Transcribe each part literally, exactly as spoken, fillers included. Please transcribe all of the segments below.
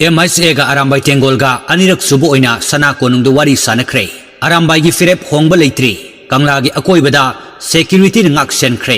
M H ꯑꯦꯒ Arambai ꯇꯦꯡꯒꯣꯜꯒ ꯑꯅꯤꯔꯛ ꯁꯨꯕ ꯑꯣꯏꯅ ꯁꯅꯥ ꯀꯣꯅꯨꯡꯗ ꯋꯥꯔꯤ ꯁꯥꯟꯅꯈ꯭ꯔꯦ꯫ ꯑꯔꯥꯝꯕꯥꯏꯒꯤ ꯐꯤꯔꯦꯞ ꯍꯣꯡꯕ ꯂꯩꯇ꯭ꯔꯤ꯫ ꯀꯪꯂꯥꯒꯤ ꯑꯀꯣꯏꯕꯗ ꯁꯦꯀ꯭ꯌꯨꯔꯤꯇꯤꯅ ꯉꯥꯛ ꯁꯦꯟꯈ꯭ꯔꯦ꯫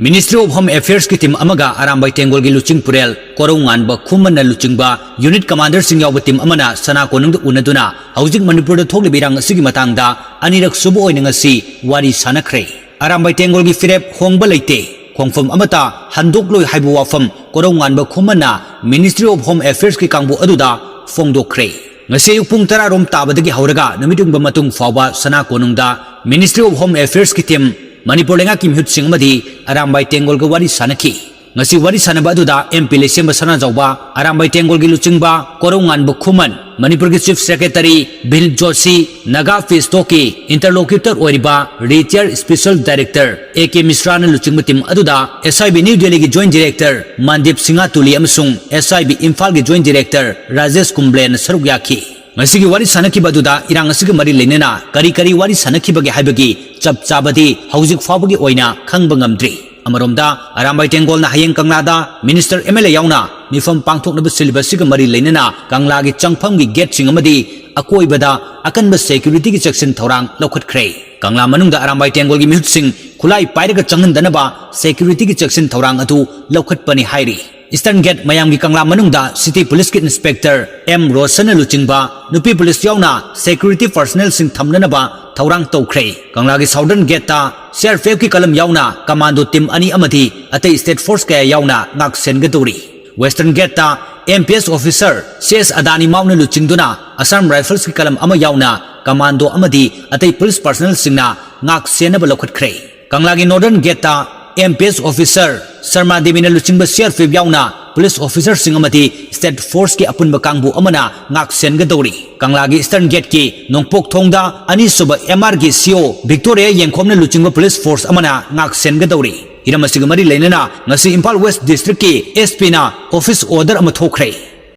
Ministry of Home Affairs ꯀꯤ team ꯑꯃꯒ ꯑꯔꯥꯝꯕꯥꯏ ꯇꯦꯡꯒꯣꯜꯒꯤ ꯂꯨꯆꯤꯡ ꯄꯨꯔꯦꯜ ꯀꯣꯔꯧꯉꯥꯟꯕ ꯈꯨꯃꯟꯅ ꯂꯨꯆꯤꯡꯕ unit commander ꯁꯤꯡ ꯌꯥꯎꯕ team ꯑꯃꯅ ꯁꯅꯥ ꯀꯣꯅꯨꯡꯗ ꯎꯅꯗꯨꯅ ꯍꯧꯖꯤꯛ ꯃꯅꯤꯄꯨꯔꯗ ꯊꯣꯛꯂꯤꯕ ꯏꯔꯥꯡ ꯑꯁꯤꯒꯤ ꯃꯇꯥꯡꯗ ꯑꯅꯤꯔꯛ ꯁꯨꯕ ꯑꯣꯏꯅ ꯉꯁꯤ ꯋꯥꯔꯤ ꯁꯥꯟꯅꯈ꯭ꯔꯦ꯫ ꯑꯔꯥꯝꯕꯥꯏ ꯇꯦꯡꯒꯣꯜꯒꯤ ꯐꯤꯔꯦꯞ ꯍꯣꯡꯕ ꯂꯩꯇꯦ, ꯈꯣꯡꯐꯝ ꯑꯃꯠꯇ ꯍꯟꯗꯣꯛꯂꯣꯏ ꯍꯥꯏꯕ ꯋꯥꯐꯝ ꯀꯣꯔꯧꯉꯥꯟꯕ ꯈꯨꯃꯟꯅ Ministry of Home Affairs ꯀꯤ ꯀꯥꯡꯕꯨ ꯑꯗꯨꯗ ꯐꯣꯡꯗꯣꯛꯈ꯭ꯔꯦ꯫ ꯉꯁꯤ ꯑꯌꯨꯛ ꯄꯨꯡ ꯇꯔꯥ ꯔꯣꯝ ꯇꯥꯕꯗꯒꯤ ꯍꯧꯔꯒ ꯅꯨꯃꯤꯠ ꯌꯨꯡꯕ ꯃꯇꯨꯡ ꯐꯥꯎꯕ ꯁꯅꯥ ꯀꯣꯅꯨꯡꯗ Ministry of Home Affairs ꯀꯤ team, ꯃꯅꯤꯄꯨꯔ ꯂꯩꯉꯥꯛꯀꯤ ꯃꯤꯍꯨꯠꯁꯤꯡ ꯑꯃꯗꯤ ꯑꯔꯥꯝꯕꯥꯏ ꯇꯦꯡꯒꯣꯜꯒ ꯋꯥꯔꯤ ꯁꯥꯟꯅꯈꯤ꯫ ꯉꯁꯤ ꯋꯥꯔꯤ ꯁꯥꯟꯅꯕ ꯑꯗꯨꯗ ꯑꯦꯝ ꯄꯤ ꯂꯩꯁꯦꯝꯕ ꯁꯅꯥꯖꯥꯎꯕ, ꯑꯔꯥꯝꯕꯥꯏ ꯇꯦꯡꯒꯣꯜꯒꯤ ꯂꯨꯆꯤꯡꯕ ꯀꯣꯔꯧꯉꯥꯟꯕ ꯈꯨꯃꯟ, ꯃꯅꯤꯄꯨꯔꯒꯤ Chief Secretary ꯕꯤꯅꯤꯠ Joshi, Naga Peace Talk ꯀꯤ interlocutor ꯑꯣꯏꯔꯤꯕ retired special director A K ꯃꯤꯁ꯭ꯔꯥꯅ ꯂꯨꯆꯤꯡꯕ team ꯑꯗꯨꯗ S I B New Delhi ꯒꯤ Joint Director ꯃꯟꯗꯤꯞ ꯁꯤꯡꯍ ꯇꯨꯂꯤ ꯑꯃꯁꯨꯡ S I B ꯏꯝꯐꯥꯜꯒꯤ Joint Director ꯔꯥꯖꯦꯁ ꯀꯨꯝꯕ꯭ꯂꯦꯅ ꯁꯔꯨꯛ ꯌꯥꯈꯤ꯫ ꯉꯁꯤꯒꯤ ꯋꯥꯔꯤ ꯁꯥꯟꯅꯈꯤꯕ ꯑꯗꯨꯗ ꯏꯔꯥꯡ ꯑꯁꯤꯒ ꯃꯔꯤ ꯂꯩꯅꯅ ꯀꯔꯤ ꯀꯔꯤ ꯋꯥꯔꯤ ꯁꯥꯟꯅꯈꯤꯕꯒꯦ ꯍꯥꯏꯕꯒꯤ ꯆꯞ ꯆꯥꯕꯗꯤ ꯍꯧꯖꯤꯛ ꯐꯥꯎꯕꯒꯤ ꯑꯣꯏꯅ ꯈꯪꯕ ꯉꯝꯗ꯭ꯔꯤ꯫ ꯑꯃꯔꯣꯝꯗ, ꯑꯔꯥꯝꯕꯥꯏ ꯇꯦꯡꯒꯣꯜꯅ ꯍꯌꯦꯡ ꯀꯪꯂꯥꯗ minister, M L A ꯌꯥꯎꯅ ꯃꯤꯐꯝ ꯄꯥꯡꯊꯣꯛꯅꯕ ꯁꯤꯜꯂꯤꯕ ꯑꯁꯤꯒ ꯃꯔꯤ ꯂꯩꯅꯅ ꯀꯪꯂꯥꯒꯤ ꯆꯪꯐꯝꯒꯤ gateꯁꯤꯡ ꯑꯃꯗꯤ ꯑꯀꯣꯏꯕꯗ ꯑꯀꯟꯕ securityꯒꯤ ꯆꯦꯛꯁꯤꯟ ꯊꯧꯔꯥꯡ ꯂꯧꯈꯠꯈ꯭ꯔꯦ꯫ ꯀꯪꯂꯥ ꯃꯅꯨꯡꯗ ꯑꯔꯥꯝꯕꯥꯏ ꯇꯦꯡꯒꯣꯜꯒꯤ ꯃꯤꯍꯨꯠꯁꯤꯡ ꯈꯨꯠꯂꯥꯏ ꯄꯥꯏꯔꯒ ꯆꯪꯍꯟꯗꯅꯕ securityꯒꯤ ꯆꯦꯛꯁꯤꯟ ꯊꯧꯔꯥꯡ ꯑꯗꯨ ꯂꯧꯈꯠꯄꯅꯤ ꯍꯥꯏꯔꯤ꯫ Eastern Gate ꯃꯌꯥꯝꯒꯤ ꯀꯪꯂꯥ ꯃꯅꯨꯡꯗ City Policeꯀꯤ Inspector ꯑꯦꯝ ꯔꯣꯁꯟꯅ ꯂꯨꯆꯤꯡꯕ ꯅꯨꯄꯤ police ꯌꯥꯎꯅ security personnelꯁꯤꯡ ꯊꯝꯅꯅꯕ ꯊꯧꯔꯥꯡ ꯇꯧꯈ꯭ꯔꯦ꯫ ꯀꯪꯂꯥꯒꯤ Southern Gateꯇ C R P Fꯀꯤ ꯀꯂꯝ ꯌꯥꯎꯅ commando team ꯑꯅꯤ ꯑꯃꯗꯤ ꯑꯇꯩ state force ꯀꯌꯥ ꯌꯥꯎꯅ ꯉꯥꯛ ꯁꯦꯟꯒꯗꯧꯔꯤ꯫ Western Gateꯇ M P S officer C S ꯑꯗꯥꯅꯤ ꯃꯥꯎꯅ ꯂꯨꯆꯤꯡꯗꯨꯅ Assam Riflesꯀꯤ ꯀꯂꯝ ꯑꯃ ꯌꯥꯎꯅ commando ꯑꯃꯗꯤ ꯑꯇꯩ police personnelꯁꯤꯡꯅ ꯉꯥꯛ ꯁꯦꯟꯅꯕ ꯂꯧꯈꯠꯈ꯭ꯔꯦ꯫ ꯀꯪꯂꯥꯒꯤ Northern Gateꯇ M P S officer Sharma ꯗꯦꯕꯤꯅ ꯂꯨꯆꯤꯡꯕ C R P F ꯌꯥꯎꯅ police officerꯁꯤꯡ ꯑꯃꯗꯤ state forceꯀꯤ ꯑꯄꯨꯟꯕ ꯀꯥꯡꯕꯨ ꯑꯃꯅ ꯉꯥꯛ ꯁꯦꯟꯒꯗꯧꯔꯤ꯫ ꯀꯪꯂꯥꯒꯤ Eastern Gateꯀꯤ ꯅꯣꯡꯄꯣꯛ ꯊꯣꯡꯗ ꯑꯅꯤꯁꯨꯕ M R ꯒꯤ C O Victoria ꯌꯦꯡꯈꯣꯝꯅ ꯂꯨꯆꯤꯡꯕ police force ꯑꯃꯅ ꯉꯥꯛ ꯁꯦꯟꯒꯗꯧꯔꯤ꯫ ꯍꯤꯔꯝ ꯑꯁꯤꯒ ꯃꯔꯤ ꯂꯩꯅꯅ ꯉꯁꯤ Imphal West Districtꯀꯤ S Pꯅ office order ꯑꯃ ꯊꯣꯛꯈ꯭ꯔꯦ꯫